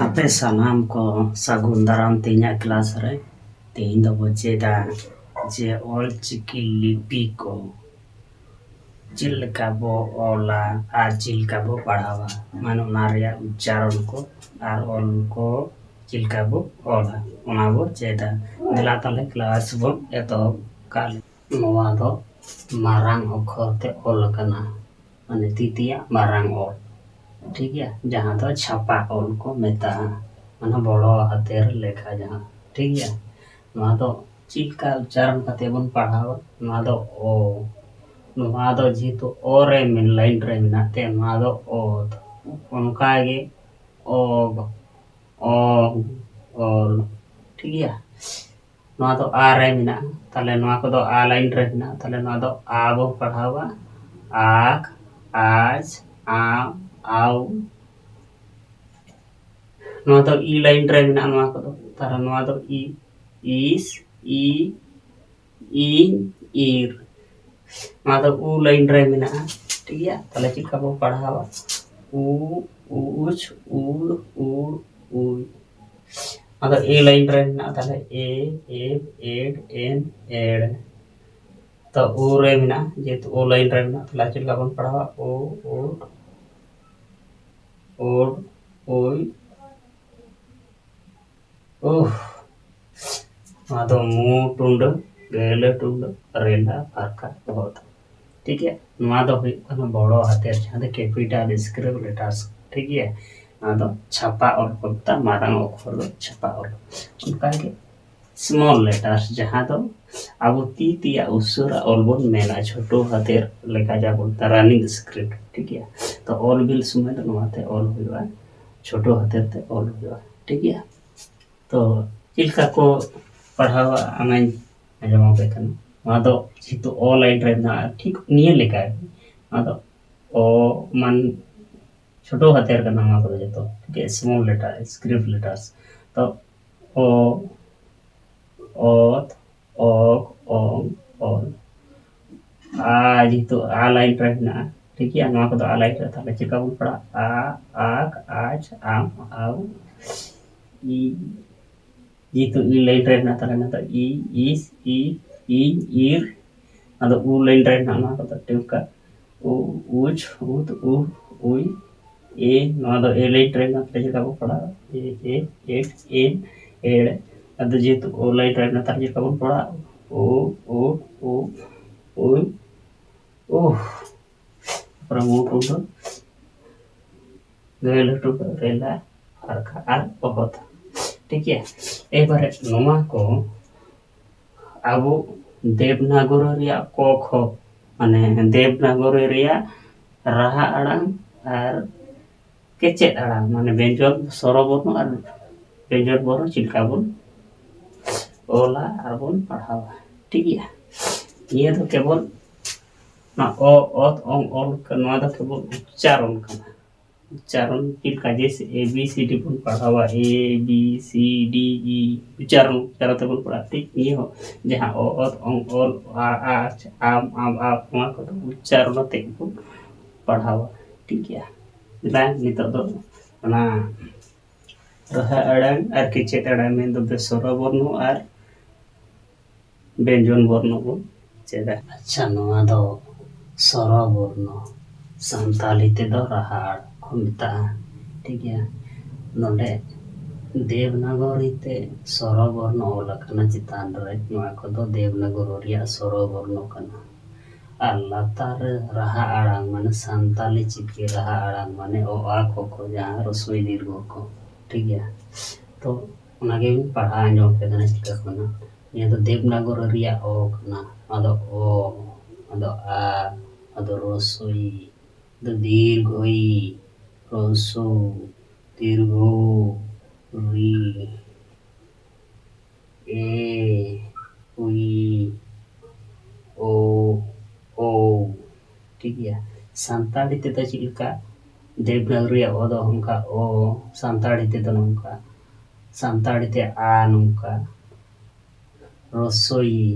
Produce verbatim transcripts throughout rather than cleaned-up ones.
ᱟᱯᱮ ᱥᱟᱱᱟᱢ ᱠᱚ ᱥᱟᱹᱜᱩᱱ ᱫᱟᱨᱟᱢ ᱛᱮᱦᱮᱧᱟᱜ ᱠᱞᱟᱥ ᱨᱮ᱾ ᱛᱮᱦᱮᱧ ᱫᱚᱵᱚ ᱪᱮᱫᱟ ᱡᱮ ᱚᱞ ᱪᱤᱠᱤ ᱞᱤᱯᱤ ᱠᱚ ᱪᱮᱫ ᱞᱮᱠᱟ ᱵᱚ ᱚᱞᱟ ᱟᱨ ᱪᱮᱫ ᱞᱮᱠᱟ ᱵᱚ ᱯᱟᱲᱦᱟᱣᱟ, ᱢᱟᱱᱮ ᱚᱱᱟ ᱨᱮᱭᱟᱜ ᱩᱪᱪᱟᱨᱚᱱ ᱠᱚ ᱟᱨ ᱚᱞ ᱠᱚ ᱪᱮᱫ ᱞᱮᱠᱟ ᱵᱚ ᱚᱞᱟ, ᱚᱱᱟ ᱵᱚ ᱪᱮᱫᱟ᱾ ᱫᱮᱞᱟ ᱛᱟᱦᱞᱮ ᱠᱞᱟᱥ ᱵᱚᱱ ᱮᱛᱚᱦᱚᱵ ᱠᱟᱜ ᱞᱮ᱾ ᱱᱚᱣᱟ ᱫᱚ ᱢᱟᱨᱟᱝ ᱚᱠᱠᱷᱚᱨ ᱛᱮ ᱚᱞ ᱟᱠᱟᱱᱟ, ᱢᱟᱱᱮ ᱛᱤ ᱛᱮᱭᱟᱜ ᱢᱟᱨᱟᱝ ᱚᱞ, ᱴᱷᱤᱠ ᱜᱮᱭᱟ, ᱡᱟᱦᱟᱸ ᱫᱚ ᱪᱷᱟᱯᱟ ᱚᱞ ᱠᱚ ᱢᱮᱛᱟᱜᱼᱟ, ᱢᱟᱱᱮ ᱵᱚᱲᱚ ᱦᱟᱛᱮᱨ ᱞᱮᱠᱷᱟ ᱡᱟᱦᱟᱸ, ᱴᱷᱤᱠ ᱜᱮᱭᱟ᱾ ᱱᱚᱣᱟ ᱫᱚ ᱪᱮᱫ ᱞᱮᱠᱟ ᱩᱪᱪᱟᱨᱚᱱ ᱠᱟᱛᱮ ᱵᱚᱱ ᱯᱟᱲᱦᱟᱣᱟ? ᱱᱚᱣᱟ ᱫᱚ ᱚ, ᱱᱚᱣᱟ ᱫᱚ ᱡᱮᱦᱮᱛᱩ ᱚ ᱨᱮ ᱢᱮᱱ ᱞᱟᱭᱤᱱ ᱨᱮ ᱢᱮᱱᱟᱜ ᱛᱮ ᱱᱚᱣᱟ ᱫᱚ ᱚ, ᱚᱱᱠᱟ ᱜᱮ ᱚ, ᱚ, ᱚᱞ, ᱴᱷᱤᱠ ᱜᱮᱭᱟ᱾ ᱱᱚᱣᱟ ᱫᱚ ᱟ ᱨᱮ ᱢᱮᱱᱟᱜᱼᱟ, ᱛᱟᱦᱞᱮ ᱱᱚᱣᱟ ᱠᱚᱫᱚ ᱟ ᱞᱟᱭᱤᱱ ᱨᱮ ᱢᱮᱱᱟᱜᱼᱟ, ᱛᱟᱦᱞᱮ ᱱᱚᱣᱟ ᱫᱚ ᱟ ᱵᱚᱱ ᱯᱟᱲᱦᱟᱣᱟ, ᱟᱠ, ᱟᱡ, ᱟᱢ, ᱟᱣ᱾ ᱱᱚᱣᱟ ᱫᱚ ᱤ ᱞᱟᱭᱤᱱ ᱨᱮ ᱢᱮᱱᱟᱜᱼᱟ, ᱱᱚᱣᱟ ᱠᱚᱫᱚ, ᱛᱟᱦᱞᱮ ᱱᱚᱣᱟ ᱫᱚ ᱤ, ᱤᱥ, ᱤ, ᱤᱧ, ᱤᱨ᱾ ᱱᱚᱣᱟ ᱫᱚ ᱩ ᱞᱟᱭᱤᱱ ᱨᱮ ᱢᱮᱱᱟᱜᱼᱟ, ᱴᱷᱤᱠ ᱜᱮᱭᱟ᱾ ᱛᱟᱦᱞᱮ ᱪᱮᱫ ᱞᱮᱠᱟ ᱵᱚ ᱯᱟᱲᱦᱟᱣᱟ? ᱩ, ᱩᱪ, ᱩᱲ, ᱩᱲ, ᱩᱭ᱾ ᱟᱫᱚ ᱮ ᱞᱟᱭᱤᱱ ᱨᱮ ᱢᱮᱱᱟᱜᱼᱟ, ᱛᱟᱦᱞᱮ ᱮ, ᱮᱵ, ᱮᱰ, ᱮᱱ, ᱮᱲ᱾ ᱛᱚ ᱳ ᱨᱮ ᱢᱮᱱᱟᱜᱼᱟ, ᱡᱮᱦᱮᱛᱩ ᱳ ᱞᱟᱭᱤᱱ ᱨᱮ ᱢᱮᱱᱟᱜᱼᱟ, ᱛᱟᱦᱞᱮ ᱪᱮᱫ ᱞᱮᱠᱟ ᱵᱚᱱ ᱯᱟᱲᱦᱟᱣᱟ? ᱳ, ᱳᱰ, ᱳᱰ, ᱳᱭ, ᱳᱦ᱾ ᱱᱚᱣᱟ ᱫᱚ ᱢᱩ ᱴᱩᱰᱟᱹ, ᱜᱟᱹᱭᱞᱟᱹ ᱴᱩᱰᱟᱹ, ᱨᱮᱞᱟ ᱯᱷᱟᱨᱠᱟ ᱚᱦᱚᱫ᱾ ᱴᱷᱤᱠ ᱜᱮᱭᱟ, ᱱᱚᱣᱟ ᱫᱚ ᱦᱩᱭᱩᱜ ᱠᱟᱱᱟ ᱵᱚᱲᱚ ᱦᱟᱛᱮᱨ, ᱡᱟᱦᱟᱸ ᱫᱚ ᱠᱮᱯᱤᱴᱟᱞ ᱥᱠᱨᱤᱯᱴ ᱞᱮᱴᱟᱨᱥ᱾ ᱴᱷᱤᱠ ᱜᱮᱭᱟ, ᱱᱚᱣᱟ ᱫᱚ ᱪᱷᱟᱯᱟ ᱚᱞ ᱠᱚ ᱢᱮᱛᱟᱜᱼᱟ, ᱢᱟᱨᱟᱝ ᱚᱠᱠᱷᱚᱨ ᱫᱚ ᱪᱷᱟᱯᱟ ᱚᱞ᱾ ᱚᱱᱠᱟᱜᱮ ᱥᱢᱚᱞ ᱞᱮᱴᱟᱨᱥ, ᱡᱟᱦᱟᱸ ᱫᱚ ᱟᱵᱚ ᱛᱤ ᱛᱮᱭᱟᱜ ᱩᱥᱟᱹᱨᱟ ᱚᱞ ᱵᱚᱱ ᱢᱮᱱᱟ, ᱪᱷᱳᱴᱳ ᱦᱟᱛᱮᱨ ᱞᱮᱠᱟ ᱡᱟᱦᱟᱸ ᱵᱚᱱ ᱢᱮᱛᱟᱜᱼᱟ, ᱨᱟᱱᱤᱝ ᱥᱠᱨᱤᱯᱴ᱾ ᱴᱷᱤᱠ ᱜᱮᱭᱟ, ᱛᱚ ᱚᱞ ᱵᱤᱞ ᱥᱚᱢᱚᱭ ᱫᱚ ᱱᱚᱣᱟᱛᱮ ᱚᱞ ᱦᱩᱭᱩᱜᱼᱟ, ᱪᱷᱳᱴᱳ ᱦᱟᱛᱮᱨ ᱛᱮ ᱚᱞ ᱦᱩᱭᱩᱜᱼᱟ᱾ ᱴᱷᱤᱠ ᱜᱮᱭᱟ, ᱛᱚ ᱪᱮᱫ ᱞᱮᱠᱟ ᱠᱚ ᱯᱟᱲᱦᱟᱣᱟ ᱚᱱᱟᱧ ᱟᱸᱡᱚᱢ ᱟᱯᱮ ᱠᱟᱱᱟ᱾ ᱱᱚᱣᱟ ᱫᱚ ᱡᱮᱦᱮᱛᱩ ᱚ ᱞᱟᱭᱤᱱ ᱨᱮ ᱢᱮᱱᱟᱜᱼᱟ, ᱴᱷᱤᱠ ᱱᱤᱭᱟᱹ ᱞᱮᱠᱟ ᱜᱮ᱾ ᱱᱚᱣᱟ ᱫᱚ ᱚ ᱢᱟᱱ ᱪᱷᱳᱴᱳ ᱦᱟᱛᱮᱨ ᱠᱟᱱᱟ, ᱱᱚᱣᱟ ᱠᱚᱫᱚ ᱡᱚᱛᱚ, ᱴᱷᱤᱠ ᱜᱮᱭᱟ, ᱥᱢᱚᱞ ᱞᱮᱴᱟᱨ, ᱥᱠᱨᱤᱯᱴ ᱞᱮᱴᱟᱨᱥ᱾ ᱛᱚ ᱚ, ᱚᱛ, ᱚᱠ, ᱚᱝ, ᱚᱞ᱾ ᱟ ᱡᱮᱦᱮᱛᱩ ᱟ ᱞᱟᱭᱤᱱ ᱨᱮ ᱢᱮᱱᱟᱜᱼᱟ, ᱴᱷᱤᱠ ᱜᱮᱭᱟ, ᱱᱚᱣᱟ ᱠᱚᱫᱚ ᱟᱞᱟᱭ ᱨᱮ ᱛᱟᱦᱚᱞᱮ ᱪᱮᱫ ᱞᱮᱠᱟ ᱵᱚᱱ ᱯᱟᱲᱦᱟᱜᱼᱟ? ᱟ, ᱟᱠ, ᱟᱪ, ᱟᱢ, ᱟᱣ, ᱤ, ᱡᱮᱦᱮᱛᱩ ᱤ ᱞᱟᱭᱤᱱ ᱨᱮ ᱢᱮᱱᱟᱜ ᱛᱟᱞᱮ, ᱱᱤᱛᱚᱜ ᱤ, ᱤᱥ, ᱤ, ᱤᱧ, ᱤᱨ, ᱟᱫᱚ ᱩ ᱞᱟᱭᱤᱱ ᱨᱮ ᱢᱮᱱᱟᱜᱼᱟ, ᱱᱚᱣᱟ ᱠᱚᱫᱚ ᱴᱷᱤᱠᱟ᱾ ᱩ, ᱩᱪ, ᱩᱛ, ᱩ, ᱩᱭ, ᱮ, ᱱᱚᱣᱟ ᱫᱚ ᱮ ᱞᱟᱭᱤᱱ ᱨᱮ ᱢᱮᱱᱟᱜ ᱛᱟᱞᱮ, ᱪᱮᱫ ᱞᱮᱠᱟ ᱵᱚᱱ ᱯᱟᱲᱦᱟᱜᱼᱟ? ᱮ, ᱮ, ᱮ, ᱮ, ᱮᱲ᱾ ᱟᱫᱚ ᱡᱮᱦᱮᱛᱩ ᱳ ᱞᱟᱭᱤᱱ ᱨᱮ ᱢᱮᱱᱟᱜ ᱛᱟᱞᱮ, ᱪᱮᱫ ᱞᱮᱠᱟ ᱵᱚᱱ ᱯᱟᱲᱦᱟᱜᱼᱟ? ᱳ, ᱳ, ᱳ, ᱳᱭ, ᱳᱦ᱾ ᱛᱟᱨᱯᱚᱨᱮ ᱢᱩ ᱴᱩᱰᱟᱹᱜ, ᱜᱟᱹᱭ ᱞᱟᱹᱴᱩ ᱰᱟᱹᱜ, ᱨᱮᱞᱟ, ᱦᱟᱨᱠᱷᱟ ᱟᱨ ᱚᱦᱚᱫ᱾ ᱴᱷᱤᱠ ᱜᱮᱭᱟ, ᱮᱵᱟᱨᱮ ᱱᱚᱣᱟ ᱠᱚ ᱟᱵᱚ ᱫᱮᱵᱽᱱᱟᱜᱚᱨᱤ ᱨᱮᱭᱟᱜ ᱠᱚ ᱠᱷᱚ, ᱢᱟᱱᱮ ᱫᱮᱵᱽᱱᱟᱜᱚᱨᱤ ᱨᱮᱭᱟᱜ ᱨᱟᱦᱟ ᱟᱲᱟᱝ ᱟᱨ ᱠᱮᱪᱮᱫ ᱟᱲᱟᱝ, ᱢᱟᱱᱮ ᱵᱮᱧᱡᱚᱱ, ᱥᱚᱨᱚ ᱵᱚᱨᱱᱚ ᱟᱨ ᱵᱮᱧᱡᱚᱱ ᱵᱚᱨᱱᱚ ᱪᱮᱫ ᱞᱮᱠᱟ ᱵᱚᱱ ᱚᱞᱟ ᱟᱨ ᱵᱚᱱ ᱯᱟᱲᱦᱟᱣᱟ᱾ ᱴᱷᱤᱠ ᱜᱮᱭᱟ, ᱱᱤᱭᱟᱹ ᱫᱚ ᱠᱮᱵᱚᱞ ᱚᱱᱟ ᱚ, ᱚᱛ, ᱚᱝ, ᱚᱞ, ᱱᱚᱣᱟ ᱫᱚ ᱠᱮᱵᱚᱞ ᱩᱪᱪᱟᱨᱚᱱ ᱠᱟᱱᱟ᱾ ᱩᱪᱪᱟᱨᱚᱱ ᱪᱮᱫ ᱞᱮᱠᱟ? ᱡᱮᱭᱥᱮ ᱮ ᱵᱤ ᱥᱤ ᱰᱤ ᱵᱚᱱ ᱯᱟᱲᱦᱟᱣᱟ, A B C D E, ᱩᱪᱪᱟᱨᱚᱱ, ᱩᱪᱪᱟᱨᱚᱱ ᱛᱮᱵᱚᱱ ᱯᱟᱲᱦᱟᱜᱼᱟ᱾ ᱴᱷᱤᱠ ᱱᱤᱭᱟᱹ ᱦᱚᱸ, ᱡᱟᱦᱟᱸ ᱚ, ᱚᱛ, ᱚᱝ, ᱚᱞ, ᱟ, ᱟ, ᱟᱢ, ᱟᱢ, ᱟᱯ, ᱱᱚᱣᱟ ᱠᱚᱫᱚ ᱩᱪᱪᱟᱨᱚᱱ ᱟᱛᱮᱫ ᱜᱮᱵᱚᱱ ᱯᱟᱲᱦᱟᱣᱟ᱾ ᱴᱷᱤᱠ ᱜᱮᱭᱟ, ᱫᱮᱞᱟ ᱱᱤᱛᱚᱜ ᱫᱚ ᱚᱱᱟ ᱨᱟᱦᱟ ᱟᱲᱟᱝ ᱟᱨ ᱠᱮᱪᱮᱫ ᱟᱲᱟᱝ, ᱢᱮᱱᱫᱚ ᱵᱮᱥᱚᱨᱚ ᱵᱚᱨᱱᱚ ᱟᱨ ᱵᱮᱧᱡᱚᱱ ᱵᱚᱨᱱᱚ ᱵᱚᱱ ᱪᱮᱫᱟ᱾ ᱟᱪᱪᱷᱟ, ᱱᱚᱣᱟ ᱫᱚ ᱥᱚᱨᱚ ᱵᱚᱨᱱᱚ, ᱥᱟᱱᱛᱟᱲᱤ ᱛᱮᱫᱚ ᱨᱟᱦᱟ ᱟᱲᱟᱝ ᱠᱚ ᱢᱮᱛᱟᱜᱼᱟ᱾ ᱴᱷᱤᱠ ᱜᱮᱭᱟ, ᱱᱚᱰᱮ ᱫᱮᱵᱽᱱᱟᱜᱚᱨᱤ ᱛᱮ ᱥᱚᱨᱚ ᱵᱚᱨᱱᱚ ᱚᱞ ᱟᱠᱟᱱᱟ ᱪᱮᱛᱟᱱ ᱨᱮ, ᱱᱚᱣᱟ ᱠᱚᱫᱚ ᱫᱮᱵᱽᱱᱟᱜᱚᱨᱤ ᱨᱮᱭᱟᱜ ᱥᱚᱨᱚ ᱵᱚᱨᱱᱚ ᱠᱟᱱᱟ᱾ ᱟᱨ ᱞᱟᱛᱟᱨ ᱨᱮ ᱨᱟᱦᱟ ᱟᱲᱟᱝ, ᱢᱟᱱᱮ ᱥᱟᱱᱛᱟᱲᱤ ᱪᱤᱠᱤ ᱨᱟᱦᱟ ᱟᱲᱟᱝ, ᱢᱟᱱᱮ ᱚ, ᱟ, ᱠᱚ, ᱠᱷᱚ, ᱡᱟᱦᱟᱸ ᱨᱚᱥᱳᱭ ᱫᱤᱨᱜᱷᱚ ᱠᱚ, ᱴᱷᱤᱠ ᱜᱮᱭᱟ᱾ ᱛᱚ ᱚᱱᱟᱜᱮᱧ ᱯᱟᱲᱦᱟᱣ ᱟᱸᱡᱚᱢ ᱟᱯᱮ ᱠᱟᱱᱟ ᱪᱤᱠᱟᱹ ᱠᱟᱱᱟ᱾ ᱱᱤᱭᱟᱹ ᱫᱚ ᱫᱮᱵᱽᱱᱟᱜᱚᱨᱤ ᱨᱮᱭᱟᱜ ᱚ ᱠᱟᱱᱟ᱾ ᱟᱫᱚ ᱚ, ᱟᱫᱚ ᱟ, ᱟᱫᱚ ᱨᱚᱥᱳᱭ, ᱟᱫᱚ ᱫᱤᱨᱜᱷᱚᱭᱤ, ᱨᱚᱥᱳ, ᱫᱤᱨᱜᱷᱚ, ᱨᱤ, ᱮ, ᱩᱭ, ᱳ, ᱳ᱾ ᱴᱷᱤᱠ ᱜᱮᱭᱟ, ᱥᱟᱱᱛᱟᱲᱤ ᱛᱮᱫᱚ ᱪᱮᱫ ᱞᱮᱠᱟ? ᱫᱮᱵᱽᱱᱟᱜᱚᱨᱤ ᱨᱮᱭᱟᱜ ᱚ ᱫᱚ ᱱᱚᱝᱠᱟ ᱚ, ᱥᱟᱱᱛᱟᱲᱤ ᱛᱮᱫᱚ ᱱᱚᱝᱠᱟ, ᱥᱟᱱᱛᱟᱲᱤ ᱛᱮ ᱟ ᱱᱚᱝᱠᱟ, ᱨᱚᱥᱳᱭᱤ,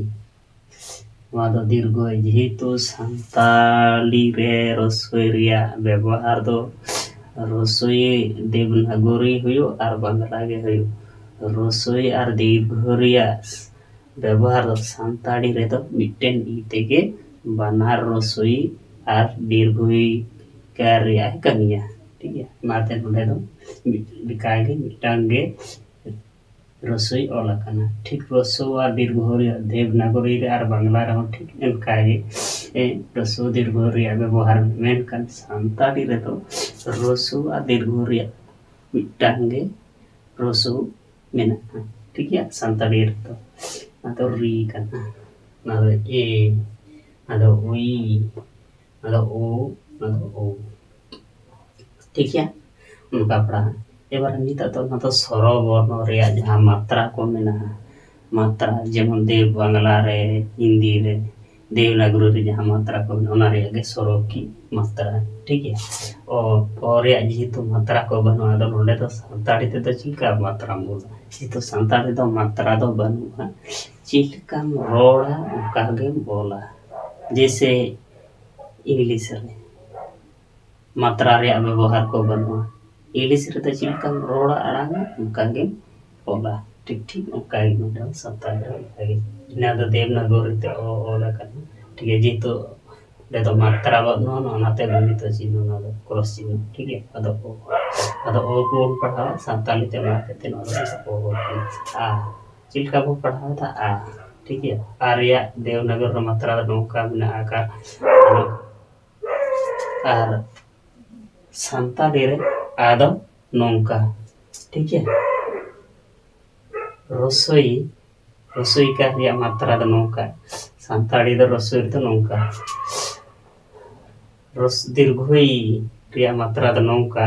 ᱱᱚᱣᱟ ᱫᱚ ᱫᱤᱨᱜᱷᱚ ᱤ, ᱡᱮᱦᱮᱛᱩ ᱥᱟᱱᱛᱟᱲᱤ ᱨᱮ ᱨᱚᱥᱳᱭ ᱨᱮᱭᱟᱜ ᱵᱮᱵᱚᱦᱟᱨ ᱫᱚ ᱨᱚᱥᱳᱭ ᱫᱮᱵᱽᱱᱟᱜᱚᱨᱤ ᱦᱩᱭᱩᱜ ᱟᱨ ᱵᱟᱝᱞᱟ ᱜᱮ ᱦᱩᱭᱩᱜ᱾ ᱨᱚᱥᱳᱭ ᱟᱨ ᱫᱤᱨᱜᱷᱚ ᱨᱮᱭᱟᱜ ᱵᱮᱵᱚᱦᱟᱨ ᱫᱚ ᱥᱟᱱᱛᱟᱲᱤ ᱨᱮᱫᱚ ᱢᱤᱫᱴᱮᱱ ᱤ ᱛᱮᱜᱮ ᱵᱟᱱᱟᱨ ᱨᱚᱥᱳᱭ ᱟᱨ ᱫᱤᱨᱜᱷᱚᱭᱤ ᱠᱟᱨ ᱨᱮᱭᱟᱜ ᱮ ᱠᱟᱹᱢᱤᱭᱟ᱾ ᱴᱷᱤᱠ ᱜᱮᱭᱟ, ᱚᱱᱟᱛᱮ ᱱᱚᱰᱮ ᱫᱚ ᱢᱤᱫ ᱞᱮᱠᱟᱜᱮ ᱢᱤᱫᱴᱟᱝ ᱜᱮ ᱨᱚᱥᱳᱭ ᱚᱞ ᱟᱠᱟᱱᱟ᱾ ᱴᱷᱤᱠ ᱨᱚᱥᱳ ᱟᱨ ᱫᱤᱨᱜᱷᱚ ᱨᱮᱭᱟᱜ ᱫᱮᱵᱽᱱᱟᱜᱚᱨᱤ ᱨᱮ ᱟᱨ ᱵᱟᱝᱞᱟ ᱨᱮᱦᱚᱸ ᱴᱷᱤᱠ ᱚᱱᱠᱟᱜᱮ ᱮ, ᱨᱚᱥᱳ ᱫᱤᱨᱜᱷᱚ ᱨᱮᱭᱟᱜ ᱵᱮᱵᱚᱦᱟᱨ, ᱢᱮᱱᱠᱷᱟᱱ ᱥᱟᱱᱛᱟᱲᱤ ᱨᱮᱫᱚ ᱨᱚᱥᱳ ᱟᱨ ᱫᱤᱨᱜᱷᱚ ᱨᱮᱭᱟᱜ ᱢᱤᱫᱴᱟᱝ ᱜᱮ ᱨᱚᱥᱳ ᱢᱮᱱᱟᱜᱼᱟ᱾ ᱴᱷᱤᱠ ᱜᱮᱭᱟ, ᱥᱟᱱᱛᱟᱲᱤ ᱨᱮᱫᱚ ᱚᱱᱟ ᱫᱚ ᱨᱤ ᱠᱟᱱᱟ, ᱚᱱᱟ ᱫᱚ ᱮ, ᱚᱱᱟ ᱫᱚ ᱩᱭ, ᱚᱱᱟ ᱫᱚ ᱳ, ᱚᱱᱟ ᱫᱚ ᱳ᱾ ᱴᱷᱤᱠ ᱜᱮᱭᱟ, ᱚᱱᱠᱟ ᱯᱟᱲᱟᱜᱼᱟ᱾ ᱮᱵᱟᱨ ᱱᱤᱛᱚᱜ ᱫᱚ ᱚᱱᱟ ᱫᱚ ᱥᱚᱨᱚ ᱵᱚᱨᱱᱚ ᱨᱮᱭᱟᱜ ᱡᱟᱦᱟᱸ ᱢᱟᱛᱨᱟ ᱠᱚ ᱢᱮᱱᱟᱜᱼᱟ, ᱢᱟᱛᱨᱟ ᱡᱮᱢᱚᱱ ᱫᱮᱵᱽ ᱵᱟᱝᱞᱟ ᱨᱮ, ᱦᱤᱱᱫᱤ ᱨᱮ, ᱫᱮᱵᱽᱱᱟᱜᱚᱨᱤ ᱨᱮ ᱡᱟᱦᱟᱸ ᱢᱟᱛᱨᱟ ᱠᱚ ᱢᱮᱱᱟᱜᱼᱟ, ᱚᱱᱟ ᱨᱮᱭᱟᱜ ᱜᱮ ᱥᱚᱨᱚ ᱠᱤ ᱢᱟᱛᱨᱟ᱾ ᱴᱷᱤᱠ ᱜᱮᱭᱟ, ᱚ, ᱚ ᱨᱮᱭᱟᱜ ᱡᱮᱦᱮᱛᱩ ᱢᱟᱛᱨᱟ ᱠᱚ ᱵᱟᱹᱱᱩᱜᱼᱟ, ᱟᱫᱚ ᱱᱚᱰᱮ ᱫᱚ ᱥᱟᱱᱛᱟᱲᱤ ᱛᱮᱫᱚ ᱪᱮᱫ ᱞᱮᱠᱟ ᱢᱟᱛᱨᱟᱢ ᱚᱞᱟ? ᱡᱮᱦᱮᱛᱩ ᱥᱟᱱᱛᱟᱲᱤ ᱫᱚ ᱢᱟᱛᱨᱟ ᱫᱚ ᱵᱟᱹᱱᱩᱜᱼᱟ, ᱪᱮᱫ ᱞᱮᱠᱟᱢ ᱨᱚᱲᱟ ᱚᱱᱠᱟ ᱜᱮᱢ ᱚᱞᱟ᱾ ᱡᱮᱭᱥᱮ ᱤᱝᱞᱤᱥ ᱨᱮ ᱢᱟᱛᱨᱟ ᱨᱮᱭᱟᱜ ᱵᱮᱵᱚᱦᱟᱨ ᱠᱚ ᱵᱟᱹᱱᱩᱜᱼᱟ᱾ ᱤᱝᱞᱤᱥ ᱨᱮᱫᱚ ᱪᱮᱫ ᱞᱮᱠᱟᱢ ᱨᱚᱲᱟ, ᱟᱲᱟᱝᱟ, ᱚᱱᱠᱟ ᱜᱮᱢ ᱚᱞᱟ᱾ ᱴᱷᱤᱠ ᱴᱷᱤᱠ ᱚᱱᱠᱟ ᱜᱮ ᱱᱚᱰᱮ ᱦᱚᱸ ᱥᱟᱱᱛᱟᱲᱤ ᱨᱮ ᱚᱱᱠᱟ ᱜᱮ᱾ ᱡᱟᱦᱟᱸ ᱫᱚ ᱫᱮᱵᱽᱱᱟᱜᱚᱨᱤ ᱛᱮ ᱚ ᱚᱞ ᱟᱠᱟᱱᱟ᱾ ᱴᱷᱤᱠ ᱜᱮᱭᱟ, ᱡᱮᱦᱮᱛᱩ ᱚᱸᱰᱮ ᱫᱚ ᱢᱟᱛᱨᱟ ᱵᱟᱹᱱᱩᱜᱼᱟ, ᱚᱱᱟᱛᱮ ᱵᱚᱱ ᱱᱤᱛᱚᱜ ᱪᱤᱱᱦᱟᱹ, ᱚᱱᱟ ᱫᱚ ᱠᱨᱚᱥ ᱪᱤᱱᱦᱟᱹ᱾ ᱴᱷᱤᱠ ᱜᱮᱭᱟ, ᱟᱫᱚ ᱚ, ᱟᱫᱚ ᱚ ᱠᱚᱵᱚᱱ ᱯᱟᱲᱦᱟᱣᱟ ᱥᱟᱱᱛᱟᱲᱤ ᱛᱮ, ᱚᱱᱟ ᱦᱚᱛᱮᱡ ᱛᱮ ᱱᱚᱣᱟ ᱫᱚ ᱚ ᱵᱚᱱ ᱯᱟᱲᱦᱟᱣᱟ᱾ ᱟ, ᱪᱮᱫ ᱞᱮᱠᱟ ᱵᱚᱱ ᱯᱟᱲᱦᱟᱣ ᱮᱫᱟ? ᱟ᱾ ᱴᱷᱤᱠ ᱜᱮᱭᱟ, ᱟ ᱨᱮᱭᱟᱜ ᱫᱮᱵᱽᱱᱟᱜᱚᱨᱤ ᱨᱮ ᱢᱟᱛᱨᱟ ᱫᱚ ᱱᱚᱝᱠᱟ ᱢᱮᱱᱟᱜ ᱟᱠᱟᱫ, ᱟᱨ ᱥᱟᱱᱛᱟᱲᱤ ᱨᱮ ᱟ ᱫᱚ ᱱᱚᱝᱠᱟ᱾ ᱴᱷᱤᱠ ᱜᱮᱭᱟ, ᱨᱚᱥᱳᱭ, ᱨᱚᱥᱳᱭᱤᱠᱟ ᱨᱮᱭᱟᱜ ᱢᱟᱛᱨᱟ ᱫᱚ ᱱᱚᱝᱠᱟ, ᱥᱟᱱᱛᱟᱲᱤ ᱫᱚ ᱨᱚᱥᱳᱭ ᱨᱮᱫᱚ ᱱᱚᱝᱠᱟ, ᱨᱚᱥ ᱫᱤᱨᱜᱷᱚᱭᱤ ᱨᱮᱭᱟᱜ ᱢᱟᱛᱨᱟ ᱫᱚ ᱱᱚᱝᱠᱟ᱾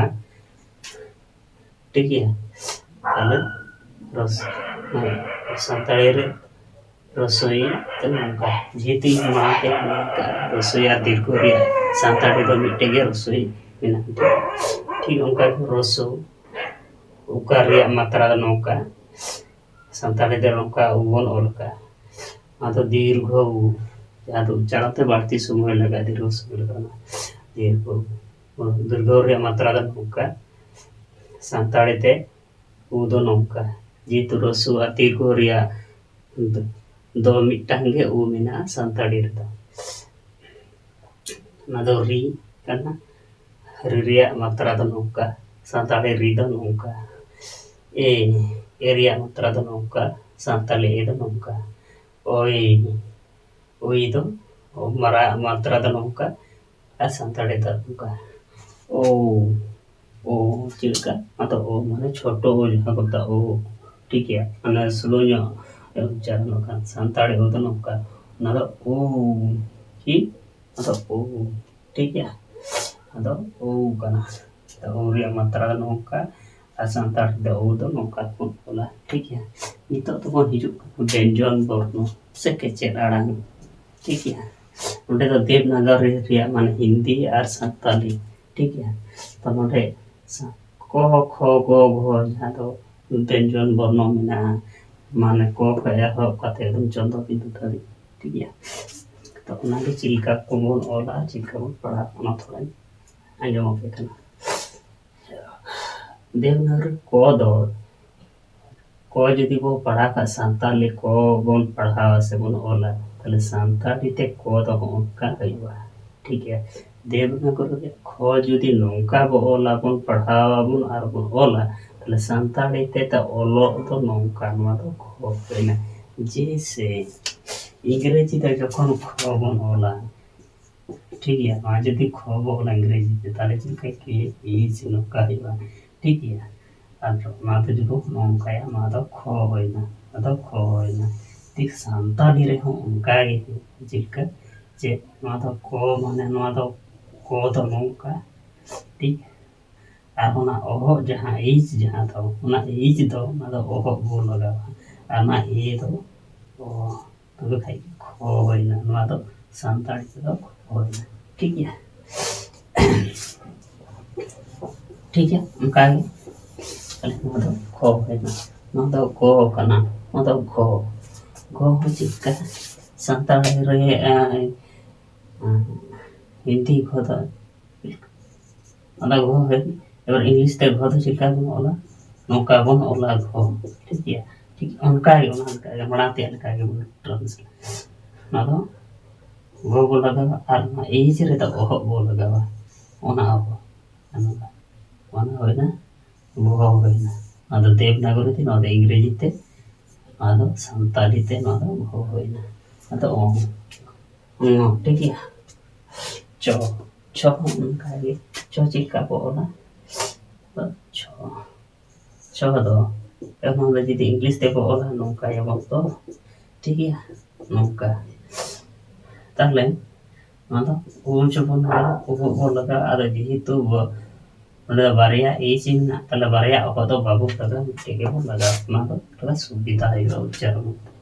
ᱴᱷᱤᱠ ᱜᱮᱭᱟ, ᱛᱟᱦᱞᱮ ᱨᱚᱥ, ᱥᱟᱱᱛᱟᱲᱤ ᱨᱮ ᱨᱚᱥᱳᱭ ᱛᱮ ᱱᱚᱝᱠᱟ, ᱡᱮᱦᱮᱛᱩ ᱤᱧ ᱢᱟᱲᱟᱝ ᱛᱮ ᱢᱮᱱ ᱠᱟᱜᱼᱟ, ᱨᱚᱥᱳᱭ ᱟᱨ ᱫᱤᱨᱜᱷᱚ ᱨᱮᱭᱟᱜ ᱥᱟᱱᱛᱟᱲᱤ ᱫᱚ ᱢᱤᱫᱴᱮᱡ ᱜᱮ ᱨᱚᱥᱳᱭ ᱢᱮᱱᱟᱜᱼᱟ᱾ ᱴᱷᱤᱠ ᱚᱱᱠᱟ ᱜᱮ ᱨᱚᱥᱳ, ᱩᱠᱟᱨ ᱨᱮᱭᱟᱜ ᱢᱟᱛᱨᱟ ᱫᱚ ᱱᱚᱝᱠᱟ, ᱥᱟᱱᱛᱟᱲᱤ ᱫᱚ ᱱᱚᱝᱠᱟ ᱩ ᱵᱚᱱ ᱚᱞ ᱠᱟᱜᱼᱟ, ᱚᱱᱟ ᱫᱚ ᱫᱤᱨᱜᱷᱚ ᱩ᱾ ᱡᱟᱦᱟᱸ ᱫᱚ ᱩᱪᱪᱟᱨᱚᱱ ᱛᱮ ᱵᱟᱹᱲᱛᱤ ᱥᱚᱢᱚᱭ ᱞᱟᱜᱟᱜᱼᱟ, ᱫᱤᱨᱜᱷᱚ ᱥᱚᱢᱚᱭ ᱞᱟᱜᱟᱜᱼᱟ᱾ ᱫᱤᱨᱜᱷᱚ, ᱫᱤᱨᱜᱷᱚ ᱨᱮᱭᱟᱜ ᱢᱟᱛᱨᱟ ᱫᱚ ᱱᱚᱝᱠᱟ, ᱥᱟᱱᱛᱟᱲᱤ ᱛᱮ ᱩ ᱫᱚ ᱱᱚᱝᱠᱟ, ᱡᱮᱦᱮᱛᱩ ᱦᱨᱚᱥᱣ ᱟᱨ ᱫᱤᱨᱜᱷᱚ ᱨᱮᱭᱟᱜ ᱫᱚ ᱢᱤᱫᱴᱟᱝ ᱜᱮ ᱩ ᱢᱮᱱᱟᱜᱼᱟ ᱥᱟᱱᱛᱟᱲᱤ ᱨᱮᱫᱚ᱾ ᱚᱱᱟ ᱫᱚ ᱨᱤ ᱠᱟᱱᱟ᱾ ᱨᱤ ᱨᱮᱭᱟᱜ ᱢᱟᱛᱨᱟ ᱫᱚ ᱱᱚᱝᱠᱟ, ᱥᱟᱱᱛᱟᱲᱤ ᱨᱤ ᱫᱚ ᱱᱚᱝᱠᱟ᱾ ᱮ, ᱮ ᱨᱮᱭᱟᱜ ᱢᱟᱛᱨᱟ ᱫᱚ ᱱᱚᱝᱠᱟ, ᱥᱟᱱᱛᱟᱲᱤ ᱮ ᱫᱚ ᱱᱚᱝᱠᱟ᱾ ᱳᱭ, ᱳᱭ ᱫᱚ ᱢᱟᱨᱟ-, ᱢᱟᱛᱨᱟ ᱫᱚ ᱱᱚᱝᱠᱟ, ᱟᱨ ᱥᱟᱱᱛᱟᱲᱤ ᱫᱚ ᱱᱚᱝᱠᱟ᱾ ᱳ, ᱳ ᱪᱮᱫ ᱞᱮᱠᱟ? ᱟᱫᱚ ᱳ ᱢᱟᱱᱮ ᱪᱷᱳᱴᱳ ᱳ, ᱡᱟᱦᱟᱸ ᱠᱚ ᱢᱮᱛᱟᱜᱼᱟ ᱳ, ᱴᱷᱤᱠ ᱜᱮᱭᱟ, ᱢᱟᱱᱮ slow ᱧᱚᱜ ᱩᱪᱪᱟᱨᱚᱱᱚᱜ ᱠᱟᱱ᱾ ᱥᱟᱱᱛᱟᱲᱤ ᱳ ᱫᱚ ᱱᱚᱝᱠᱟ, ᱚᱱᱟ ᱫᱚ ᱳ, ᱠᱤ? ᱟᱫᱚ ᱳ, ᱴᱷᱤᱠ ᱜᱮᱭᱟ, ᱟᱫᱚ ᱳ ᱠᱟᱱᱟ᱾ ᱟᱫᱚ ᱳ ᱨᱮᱭᱟᱜ ᱢᱟᱛᱨᱟ ᱫᱚ ᱱᱚᱝᱠᱟ, ᱟᱨ ᱥᱟᱱᱛᱟᱲ ᱛᱮ ᱳ ᱫᱚ ᱱᱚᱝᱠᱟ ᱵᱚᱱ ᱚᱞᱟ, ᱴᱷᱤᱠ ᱜᱮᱭᱟ᱾ ᱱᱤᱛᱚᱜ ᱫᱚᱵᱚᱱ ᱦᱤᱡᱩᱜ ᱠᱟᱱᱟ ᱵᱮᱧᱡᱚᱱ ᱵᱚᱨᱱᱚ ᱥᱮ ᱠᱮᱪᱮᱫ ᱟᱲᱟᱝ, ᱴᱷᱤᱠ ᱜᱮᱭᱟ᱾ ᱱᱚᱸᱰᱮ ᱫᱚ ᱫᱮᱵᱽᱱᱟᱜᱚᱨᱤ ᱨᱮᱭᱟᱜ ᱢᱟᱱᱮ ᱦᱤᱱᱫᱤ ᱟᱨ ᱥᱟᱱᱛᱟᱞᱤ, ᱴᱷᱤᱠ ᱜᱮᱭᱟ᱾ ᱛᱚ ᱱᱚᱸᱰᱮ ᱥᱟ-, ᱠᱚ, ᱠᱷᱚ, ᱜᱚ, ᱜᱷᱚ, ᱡᱟᱦᱟᱸ ᱫᱚ ᱵᱮᱧᱡᱚᱱ ᱵᱚᱨᱱᱚ ᱢᱮᱱᱟᱜᱼᱟ, ᱢᱟᱱᱮ ᱠᱚ ᱠᱷᱚᱱ ᱮᱦᱚᱵ ᱠᱟᱛᱮ ᱮᱠᱫᱚᱢ ᱪᱚᱱᱫᱨᱚ ᱵᱤᱱᱫᱩ ᱫᱷᱟᱹᱵᱤᱡ, ᱴᱷᱤᱠ ᱜᱮᱭᱟ᱾ ᱛᱚ ᱚᱱᱟᱜᱮ ᱪᱮᱫ ᱞᱮᱠᱟ ᱠᱚᱵᱚᱱ ᱚᱞᱟ, ᱪᱮᱫ ᱞᱮᱠᱟ ᱵᱚᱱ ᱯᱟᱲᱦᱟᱜᱼᱟ, ᱚᱱᱟ ᱛᱷᱚᱲᱟᱧ ᱟᱸᱡᱚᱢ ᱟᱯᱮ ᱠᱟᱱᱟ᱾ ᱫᱮᱵᱽᱱᱟᱜᱚᱨᱤ ᱠᱚ ᱫᱚ, ᱠᱚ ᱡᱩᱫᱤ ᱵᱚ ᱯᱟᱲᱦᱟᱣ ᱠᱷᱟᱡ, ᱥᱟᱱᱛᱟᱞᱤ ᱠᱚ ᱵᱚᱱ ᱯᱟᱲᱦᱟᱣᱟ ᱥᱮ ᱵᱚᱱ ᱚᱞᱟ, ᱛᱟᱦᱞᱮ ᱥᱟᱱᱛᱟᱲᱤ ᱛᱮ ᱠᱚ ᱫᱚ ᱦᱚᱸᱜᱼᱚ ᱱᱚᱝᱠᱟ ᱦᱩᱭᱩᱜᱼᱟ, ᱴᱷᱤᱠ ᱜᱮᱭᱟ᱾ ᱫᱮᱵᱽᱱᱟᱜᱚᱨᱤ ᱨᱮ ᱠᱷᱚ ᱡᱩᱫᱤ ᱱᱚᱝᱠᱟ ᱵᱚ ᱚᱞᱟ ᱵᱚᱱ, ᱯᱟᱲᱦᱟᱣ ᱟᱵᱚᱱ ᱟᱨ ᱵᱚᱱ ᱚᱞᱟ, ᱛᱟᱦᱞᱮ ᱥᱟᱱᱛᱟᱲᱤ ᱛᱮ ᱛᱟ ᱚᱞᱚᱜ ᱫᱚ ᱱᱚᱝᱠᱟ, ᱱᱚᱣᱟ ᱫᱚ ᱠᱷᱚ ᱦᱩᱭᱱᱟ᱾ ᱡᱮᱭᱥᱮ ᱤᱝᱨᱮᱡᱤ ᱛᱮ ᱡᱚᱠᱷᱚᱱ ᱠᱷᱚ ᱵᱚᱱ ᱚᱞᱟ, ᱴᱷᱤᱠ ᱜᱮᱭᱟ, ᱱᱚᱣᱟ ᱡᱩᱫᱤ ᱠᱷᱚ ᱵᱚ ᱚᱞᱟ ᱤᱝᱨᱮᱡᱤ ᱛᱮ, ᱛᱟᱦᱞᱮ ᱪᱮᱫ ᱞᱮᱠᱟ? ᱠᱮ ᱮᱭᱤᱪ ᱱᱚᱝᱠᱟ ᱦᱩᱭᱩᱜᱼᱟ, ᱴᱷᱤᱠ ᱜᱮᱭᱟ᱾ ᱟᱨ ᱱᱚᱣᱟ ᱫᱚ ᱡᱩᱫᱤ ᱵᱚ ᱱᱚᱝᱠᱟᱭᱟ, ᱱᱚᱣᱟ ᱫᱚ ᱠᱷᱚ ᱦᱩᱭᱱᱟ, ᱱᱚᱣᱟ ᱫᱚ ᱠᱷᱚ ᱦᱩᱭᱱᱟ᱾ ᱴᱷᱤᱠ ᱥᱟᱱᱛᱟᱲᱤ ᱨᱮᱦᱚᱸ ᱚᱱᱠᱟ ᱜᱮ ᱦᱩᱭᱩᱜᱼᱟ᱾ ᱪᱮᱫ ᱞᱮᱠᱟ? ᱡᱮ ᱱᱚᱣᱟ ᱫᱚ ᱠᱚ, ᱢᱟᱱᱮ ᱱᱚᱣᱟ ᱫᱚ ᱠᱚ ᱫᱚ ᱱᱚᱝᱠᱟ, ᱴᱷᱤᱠ᱾ ᱟᱨ ᱚᱱᱟ ᱚᱦᱚᱜ ᱡᱟᱦᱟᱸ ᱮᱭᱤᱪ, ᱡᱟᱦᱟᱸ ᱫᱚ, ᱚᱱᱟ ᱮᱭᱤᱪ ᱫᱚ, ᱚᱱᱟ ᱫᱚ ᱚᱦᱚᱜ ᱵᱚ ᱞᱟᱜᱟᱣᱟ᱾ ᱟᱨ ᱚᱱᱟ ᱮ ᱫᱚ ᱚ, ᱛᱚᱵᱮ ᱠᱷᱟᱡ ᱜᱮ ᱠᱷᱚ ᱦᱩᱭᱱᱟ᱾ ᱱᱚᱣᱟ ᱫᱚ ᱥᱟᱱᱛᱟᱲᱤ ᱛᱮᱫᱚ ᱠᱷᱚ ᱦᱩᱭᱱᱟ, ᱴᱷᱤᱠ ᱜᱮᱭᱟ᱾ ᱴᱷᱤᱠ ᱜᱮᱭᱟ, ᱚᱱᱠᱟ ᱜᱮ᱾ ᱛᱟᱦᱞᱮ ᱱᱚᱣᱟ ᱫᱚ ᱠᱷᱚ ᱦᱩᱭᱱᱟ, ᱱᱚᱣᱟ ᱫᱚ ᱜᱚ ᱠᱟᱱᱟ, ᱱᱚᱣᱟ ᱫᱚ ᱜᱷᱚ᱾ ᱜᱷᱚ ᱦᱚᱸ ᱪᱮᱫ ᱞᱮᱠᱟ? ᱥᱟᱱᱛᱟᱲᱤ ᱨᱮ ᱟᱨ ᱦᱤᱱᱫᱤ ᱜᱷᱚ ᱫᱚ ᱚᱱᱟ ᱜᱷᱚ ᱦᱩᱭ᱾ ᱮᱵᱟᱨ ᱤᱝᱞᱤᱥ ᱛᱮ ᱜᱷᱚ ᱫᱚ ᱪᱮᱫ ᱞᱮᱠᱟ ᱵᱚᱱ ᱚᱞᱟ? ᱱᱚᱝᱠᱟ ᱵᱚᱱ ᱚᱞᱟ ᱜᱷᱚ᱾ ᱴᱷᱤᱠ ᱜᱮᱭᱟ? ᱴᱷᱤᱠ ᱚᱱᱠᱟ ᱜᱮ, ᱚᱱᱟ ᱞᱮᱠᱟ ᱜᱮ, ᱢᱟᱲᱟᱝ ᱛᱮᱭᱟᱜ ᱞᱮᱠᱟ ᱜᱮ ᱵᱚᱱ ᱴᱨᱟᱱᱥᱞᱮᱴ᱾ ᱚᱱᱟ ᱫᱚ ᱜᱷᱚ ᱵᱚ ᱞᱟᱜᱟᱣᱟ ᱟᱨ ᱱᱚᱣᱟ ᱮᱭᱤᱪ ᱨᱮᱫᱚ ᱚᱦᱚᱜ ᱵᱚ ᱞᱟᱜᱟᱣᱟ᱾ ᱚᱱᱟ ᱟᱵᱚ ᱚᱱᱟ ᱦᱩᱭᱱᱟ ᱜᱷᱚ ᱦᱩᱭᱱᱟ᱾ ᱱᱚᱣᱟ ᱫᱚ ᱫᱮᱵᱽᱱᱟᱜᱚᱨᱤ ᱛᱮ, ᱱᱚᱣᱟ ᱫᱚ ᱤᱝᱨᱮᱡᱤ ᱛᱮ, ᱱᱚᱣᱟ ᱫᱚ ᱥᱟᱱᱛᱟᱲᱤ ᱛᱮ, ᱱᱚᱣᱟ ᱫᱚ ᱜᱷᱚ ᱦᱩᱭᱱᱟ᱾ ᱟᱫᱚ ᱚ, ᱚ, ᱴᱷᱤᱠ ᱜᱮᱭᱟ᱾ ᱪᱚ, ᱪᱚ ᱦᱚᱸ ᱚᱱᱠᱟ ᱜᱮ᱾ ᱪᱚ ᱪᱮᱫ ᱞᱮᱠᱟ ᱠᱚ ᱚᱞᱟ? ᱪᱚ, ᱪᱚ ᱫᱚ, ᱱᱚᱣᱟ ᱫᱚ ᱡᱩᱫᱤ ᱤᱝᱞᱤᱥ ᱛᱮᱠᱚ ᱚᱞᱟ, ᱱᱚᱝᱠᱟᱭᱟᱵᱚᱱ ᱛᱚ, ᱴᱷᱤᱠ ᱜᱮᱭᱟ, ᱱᱚᱝᱠᱟ᱾ ᱛᱟᱦᱞᱮ ᱱᱚᱣᱟ ᱫᱚ ᱩ ᱡᱮᱢᱚᱱ ᱩᱦᱩᱜ ᱵᱚᱱ ᱞᱟᱜᱟᱣᱟ, ᱟᱫᱚ ᱡᱮᱦᱮᱛᱩ ᱵᱚ-, ᱚᱸᱰᱮ ᱫᱚ ᱵᱟᱨᱭᱟ ᱮᱭᱤᱪ ᱢᱮᱱᱟᱜ, ᱛᱟᱦᱞᱮ ᱵᱟᱨᱭᱟ ᱚᱦᱚᱜ ᱫᱚ ᱵᱟᱵᱚ ᱞᱟᱜᱟᱣᱟ, ᱢᱤᱫᱴᱮᱡ ᱜᱮᱵᱚᱱ ᱞᱟᱜᱟᱣᱟ, ᱚᱱᱟ ᱫᱚ ᱛᱷᱚᱲᱟ ᱥᱩᱵᱤᱫᱷᱟ ᱦᱩᱭᱩᱜᱼᱟ ᱩᱪᱪᱟᱨᱚᱱ᱾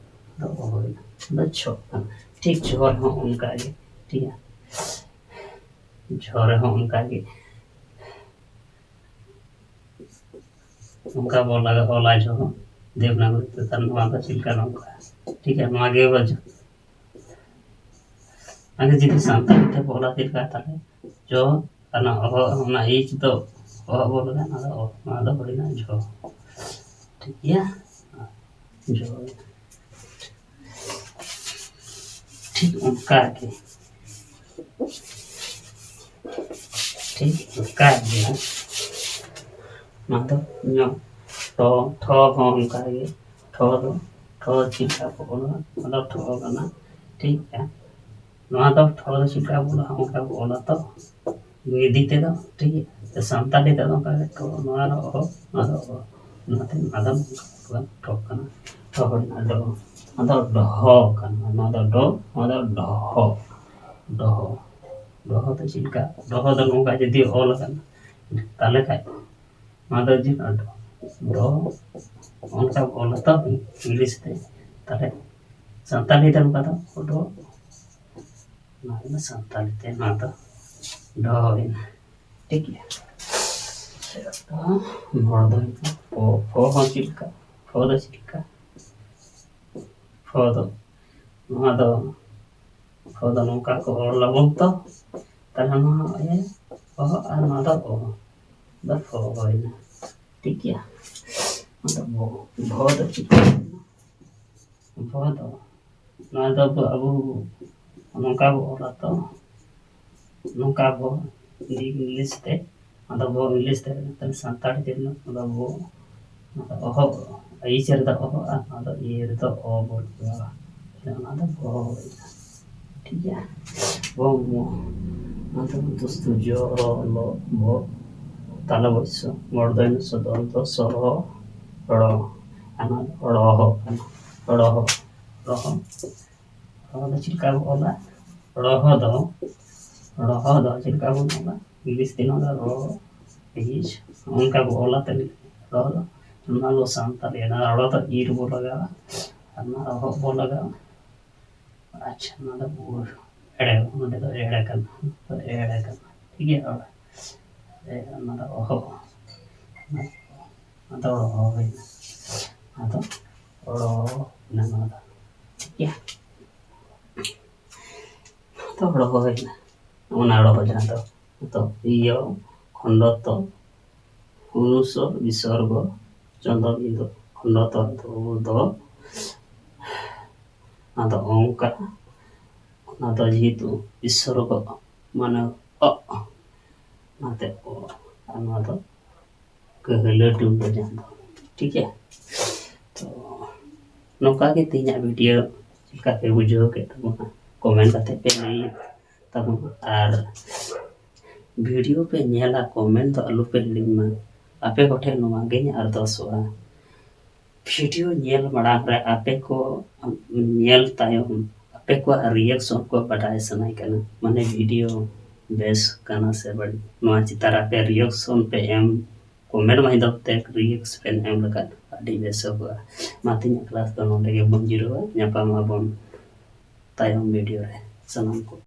ᱟᱫᱚ ᱚᱦᱚ ᱦᱩᱭᱱᱟ, ᱟᱫᱚ ᱪᱷᱚ ᱠᱟᱱᱟ᱾ ᱴᱷᱤᱠ ᱡᱷᱚ ᱨᱮᱦᱚᱸ ᱚᱱᱠᱟ ᱜᱮ, ᱴᱷᱤᱠ ᱜᱮᱭᱟ, ᱡᱷᱚ ᱨᱮᱦᱚᱸ ᱚᱱᱠᱟ ᱜᱮ᱾ ᱚᱱᱠᱟ ᱵᱚ ᱞᱟᱜᱟ-, ᱚᱞᱟ ᱡᱚᱦᱚᱜ ᱫᱮᱵᱽᱱᱟᱜᱚᱨᱤ ᱛᱮ, ᱛᱟᱦᱞᱮ ᱱᱚᱣᱟ ᱫᱚ ᱪᱮᱫ ᱞᱮᱠᱟ? ᱱᱚᱝᱠᱟ᱾ ᱴᱷᱤᱠ ᱜᱮᱭᱟ, ᱱᱚᱣᱟ ᱜᱮ ᱵᱚ ᱡᱚ-, ᱟᱜᱮ ᱡᱩᱫᱤ ᱥᱟᱱᱛᱟᱲᱤ ᱛᱮ ᱵᱚ ᱚᱞᱟ ᱪᱮᱫ ᱞᱮᱠᱟ? ᱛᱟᱦᱞᱮ ᱡᱚ, ᱚᱱᱟ ᱚᱦᱚ, ᱚᱱᱟ ᱤᱪ ᱫᱚ ᱚᱦᱚ ᱵᱚ ᱞᱟᱜᱟ, ᱚᱱᱟ ᱫᱚ ᱚ, ᱱᱚᱣᱟ ᱫᱚ ᱦᱩᱭᱱᱟ ᱡᱚ᱾ ᱴᱷᱤᱠ ᱜᱮᱭᱟ, ᱡᱚ᱾ ᱴᱷᱤᱠ ᱚᱱᱠᱟ ᱜᱮ, ᱴᱷᱤᱠ ᱚᱱᱠᱟ ᱜᱮ᱾ ᱱᱚᱣᱟ ᱫᱚ ᱧᱚᱜ, ᱴᱚ, ᱴᱷᱚ ᱦᱚᱸ ᱚᱱᱠᱟ ᱜᱮ᱾ ᱴᱷᱚ ᱫᱚ, ᱴᱷᱚ ᱪᱮᱫ ᱞᱮᱠᱟ ᱠᱚ ᱚᱞᱟ? ᱱᱚᱣᱟ ᱫᱚ ᱴᱷᱚ ᱠᱟᱱᱟ᱾ ᱴᱷᱤᱠ ᱜᱮᱭᱟ, ᱱᱚᱣᱟ ᱫᱚ ᱴᱷᱚ ᱫᱚ ᱪᱮᱫ ᱞᱮᱠᱟ ᱵᱚ ᱚᱞᱟ? ᱚᱱᱠᱟ ᱵᱚ ᱚᱞᱟ ᱛᱚ᱾ ᱦᱤᱱᱫᱤ ᱛᱮᱫᱚ, ᱴᱷᱤᱠ ᱜᱮᱭᱟ? ᱥᱟᱱᱛᱟᱲᱤ ᱛᱮᱫᱚ ᱚᱱᱠᱟ ᱜᱮ ᱴᱷᱚ, ᱱᱚᱣᱟ ᱫᱚ ᱚᱦᱚ, ᱱᱚᱣᱟ ᱫᱚ ᱚ᱾ ᱚᱱᱟᱛᱮ ᱱᱚᱣᱟ ᱫᱚ ᱱᱚᱝᱠᱟ ᱴᱷᱚ ᱠᱟᱱᱟ᱾ ᱴᱷᱚ ᱦᱩᱭᱱᱟ, ᱰᱚ᱾ ᱱᱚᱣᱟ ᱫᱚ ᱰᱚᱦᱚ ᱠᱟᱱᱟ᱾ ᱱᱚᱣᱟ ᱫᱚ ᱰᱚ, ᱱᱚᱣᱟ ᱫᱚ ᱰᱚᱦᱚ᱾ ᱰᱚᱦᱚ᱾ ᱰᱚᱦᱚ ᱫᱚ ᱪᱮᱫ ᱞᱮᱠᱟ? ᱰᱚᱦᱚ ᱫᱚ ᱱᱚᱝᱠᱟ ᱡᱩᱫᱤ ᱚᱞ ᱟᱠᱟᱱᱟ, ᱛᱟᱦᱞᱮ ᱠᱷᱟᱡ ᱱᱚᱣᱟ ᱫᱚ ᱪᱮᱫ? ᱰᱚ᱾ ᱰᱚ᱾ ᱚᱱᱠᱟ ᱚᱞ ᱛᱚ ᱤᱝᱞᱤᱥ ᱛᱮ᱾ ᱛᱟᱦᱞᱮ ᱥᱟᱱᱛᱟᱲᱤ ᱛᱮ ᱱᱚᱝᱠᱟ ᱫᱚ ᱰᱚ᱾ ᱱᱚᱣᱟ ᱫᱚ ᱥᱟᱱᱛᱟᱲᱤ ᱛᱮ ᱱᱚᱣᱟ ᱫᱚ ᱰᱚ ᱦᱩᱭᱱᱟ᱾ ᱴᱷᱤᱠ ᱜᱮᱭᱟ? ᱦᱚᱲ ᱫᱚ ᱯᱷᱚ, ᱯᱷᱚ ᱦᱚᱸ ᱪᱮᱫ ᱞᱮᱠᱟ? ᱯᱷᱚ ᱫᱚ ᱪᱮᱫ ᱞᱮᱠᱟ? ᱯᱷᱚ ᱫᱚ ᱱᱚᱣᱟ ᱫᱚ ᱯᱷᱚ ᱫᱚ ᱱᱚᱝᱠᱟ ᱠᱚ ᱚᱞ ᱟᱵᱚᱱ ᱛᱚ, ᱛᱟᱦᱞᱮ ᱱᱚᱣᱟ ᱮ ᱚ ᱟᱨ ᱱᱚᱣᱟ ᱫᱚ ᱚ, ᱫᱚ ᱯᱷᱚ ᱦᱩᱭᱱᱟ᱾ ᱴᱷᱤᱠ ᱜᱮᱭᱟ, ᱱᱚᱣᱟ ᱫᱚ ᱵᱷᱚ, ᱵᱷᱚ ᱫᱚ ᱪᱮᱫ ᱠᱟᱱᱟ? ᱵᱷᱚ ᱫᱚ ᱱᱚᱣᱟ ᱫᱚ ᱟᱵᱚ, ᱟᱵᱚ ᱱᱚᱝᱠᱟ ᱵᱚ ᱚᱞᱟ ᱛᱚ, ᱱᱚᱝᱠᱟ ᱵᱚ ᱤᱝᱞᱤᱥ ᱛᱮ, ᱟᱫᱚ ᱵᱚ ᱤᱝᱞᱤᱥ ᱛᱮ, ᱢᱮᱱᱠᱷᱟᱱ ᱥᱟᱱᱛᱟᱲᱤ ᱛᱮ ᱱᱚᱣᱟ ᱫᱚ ᱵᱚ, ᱱᱚᱣᱟ ᱫᱚ ᱚᱦᱚ, ᱤᱪ ᱨᱮᱫᱚ ᱚᱦᱚ ᱟᱨ ᱱᱚᱣᱟ ᱫᱚ ᱤᱭᱟᱹ ᱨᱮᱫᱚ ᱚ ᱵᱚ ᱞᱟᱜᱟᱣᱟ᱾ ᱛᱟᱦᱞᱮ ᱚᱱᱟ ᱫᱚ ᱵᱚ ᱦᱩᱭᱱᱟ᱾ ᱴᱷᱤᱠ ᱜᱮᱭᱟ, ᱵᱚ, ᱵᱚ, ᱚᱱᱟ ᱫᱚ ᱫᱩᱥᱛᱩ ᱡᱚ, ᱨᱚ, ᱞᱚ, ᱵᱚ, ᱛᱟᱞᱟ ᱵᱚᱭᱥᱚ, ᱢᱚᱲᱫᱚᱭᱱᱚ ᱥᱚᱫᱚᱱᱛᱚ, ᱥᱚᱨᱚ, ᱨᱚ, ᱟᱨ ᱱᱚᱣᱟ ᱫᱚ ᱨᱚᱦᱚ ᱠᱟᱱᱟ, ᱨᱚᱦᱚ, ᱨᱚᱦᱚ᱾ ᱨᱚᱦᱚ ᱫᱚ ᱪᱮᱫ ᱞᱮᱠᱟ ᱵᱚ ᱚᱞᱟ? ᱨᱚᱦᱚ ᱫᱚ, ᱨᱚᱦᱚ ᱫᱚ ᱪᱮᱫ ᱞᱮᱠᱟ ᱵᱚᱱ ᱚᱞᱟ? ᱤᱝᱞᱤᱥ ᱛᱮ ᱱᱚᱣᱟ ᱫᱚ ᱨᱚ, ᱤᱡ, ᱚᱱᱠᱟ ᱵᱚ ᱚᱞᱟ ᱛᱟᱦᱞᱮ ᱨᱚᱦᱚ ᱫᱚ, ᱚᱱᱟ ᱫᱚ ᱥᱟᱱᱛᱟᱲᱤ, ᱚᱱᱟ ᱨᱚ ᱫᱚ ᱤ ᱨᱮᱵᱚ ᱞᱟᱜᱟᱣᱟ, ᱟᱨ ᱱᱚᱣᱟ ᱨᱚᱦᱚ ᱵᱚ ᱞᱟᱜᱟᱣᱟ᱾ ᱟᱪᱪᱷᱟ, ᱱᱚᱣᱟ ᱫᱚ ᱵᱷᱩᱞ, ᱮᱲᱮ, ᱱᱚᱰᱮ ᱫᱚ ᱮᱲᱮ ᱠᱟᱱᱟ, ᱮᱲᱮ ᱠᱟᱱᱟ, ᱴᱷᱤᱠ ᱜᱮᱭᱟ᱾ ᱮ, ᱚᱱᱟ ᱫᱚ ᱚᱦᱚ, ᱟᱫᱚ ᱚᱦᱚ ᱦᱩᱭᱱᱟ, ᱟᱫᱚ ᱚᱲᱚ ᱦᱩᱭᱱᱟ ᱱᱚᱣᱟ ᱫᱚ, ᱴᱷᱤᱠ ᱜᱮᱭᱟ᱾ ᱟᱫᱚ ᱚᱲᱚ ᱦᱩᱭᱱᱟ, ᱚᱱᱟ ᱚᱲᱚ ᱡᱟᱦᱟᱸ ᱫᱚ ᱱᱤᱛᱚᱜ ᱤᱭᱚ ᱠᱷᱚᱸᱰᱚᱛᱚ ᱩᱱᱩᱥᱚ ᱵᱤᱥᱚᱨᱜᱚ ᱪᱚᱸᱫᱚ ᱵᱤᱱᱫᱩ ᱠᱷᱚᱸᱰᱚᱛᱚ ᱫᱚ, ᱫᱚ ᱟᱫᱚ ᱚᱱᱠᱟ ᱚᱱᱟ ᱫᱚ ᱡᱮᱦᱮᱛᱩ ᱵᱤᱥᱚᱨᱜᱚ ᱢᱟᱱᱮ ᱚᱜ, ᱚᱱᱟᱛᱮ ᱚ, ᱟᱨ ᱱᱚᱣᱟ ᱫᱚ ᱠᱟᱹᱦᱞᱟᱹ ᱴᱩᱞ ᱫᱚ ᱡᱟᱦᱟᱸ ᱫᱚ, ᱴᱷᱤᱠ ᱜᱮᱭᱟ᱾ ᱛᱚ ᱱᱚᱝᱠᱟ ᱜᱮ ᱛᱮᱦᱮᱧᱟᱜ ᱵᱷᱤᱰᱤᱭᱳ ᱪᱮᱫ ᱞᱮᱠᱟ ᱯᱮ ᱵᱩᱡᱷᱟᱹᱣ ᱠᱮᱫ ᱛᱟᱵᱚᱱᱟ, ᱠᱚᱢᱮᱱᱴ ᱠᱟᱛᱮ ᱯᱮ ᱞᱟᱹᱭ ᱛᱟᱵᱚᱱᱟ᱾ ᱟᱨ ᱵᱷᱤᱰᱤᱭᱳ ᱯᱮ ᱧᱮᱞᱟ, ᱠᱚᱢᱮᱱᱴ ᱫᱚ ᱟᱞᱚ ᱯᱮ ᱦᱤᱲᱤᱧ ᱢᱟ᱾ ᱟᱯᱮ ᱠᱚᱴᱷᱮᱱ ᱱᱚᱣᱟ ᱜᱤᱧ ᱟᱨᱫᱟᱥᱚᱜᱼᱟ, ᱵᱷᱤᱰᱤᱭᱳ ᱧᱮᱞ ᱢᱟᱲᱟᱝ ᱨᱮ ᱟᱯᱮ ᱠᱚ ᱧᱮᱞ ᱛᱟᱭᱚᱢ ᱟᱯᱮ ᱠᱚᱣᱟᱜ ᱨᱤᱭᱮᱠᱥᱚᱱ ᱠᱚ ᱵᱟᱰᱟᱭ ᱥᱟᱱᱟᱭ ᱠᱟᱱᱟ, ᱢᱟᱱᱮ ᱵᱷᱤᱰᱤᱭᱳ ᱵᱮᱥ ᱠᱟᱱᱟ ᱥᱮ ᱵᱟᱹᱲᱤᱡ, ᱱᱚᱣᱟ ᱪᱮᱛᱟᱱ ᱨᱮ ᱟᱯᱮ ᱨᱤᱭᱮᱠᱥᱚᱱ ᱯᱮ ᱮᱢ, ᱠᱚᱢᱮᱱᱴ ᱢᱟᱫᱽᱫᱷᱚᱢ ᱛᱮ ᱨᱤᱭᱮᱠᱥ ᱯᱮ ᱮᱢ ᱞᱮᱠᱷᱟᱱ ᱟᱹᱰᱤ ᱵᱮᱥᱚᱜᱚᱜᱼᱟ᱾ ᱢᱟ ᱛᱮᱦᱮᱧᱟᱜ ᱠᱞᱟᱥ ᱫᱚ ᱱᱚᱰᱮ ᱜᱮᱵᱚᱱ ᱡᱤᱨᱟᱹᱜᱼᱟ, ᱧᱟᱯᱟᱢ ᱟᱵᱚᱱ ᱛᱟᱭᱚᱢ ᱵᱷᱤᱰᱤᱭᱳ ᱨᱮ᱾ ᱥᱟᱱᱟᱢ ᱠᱚ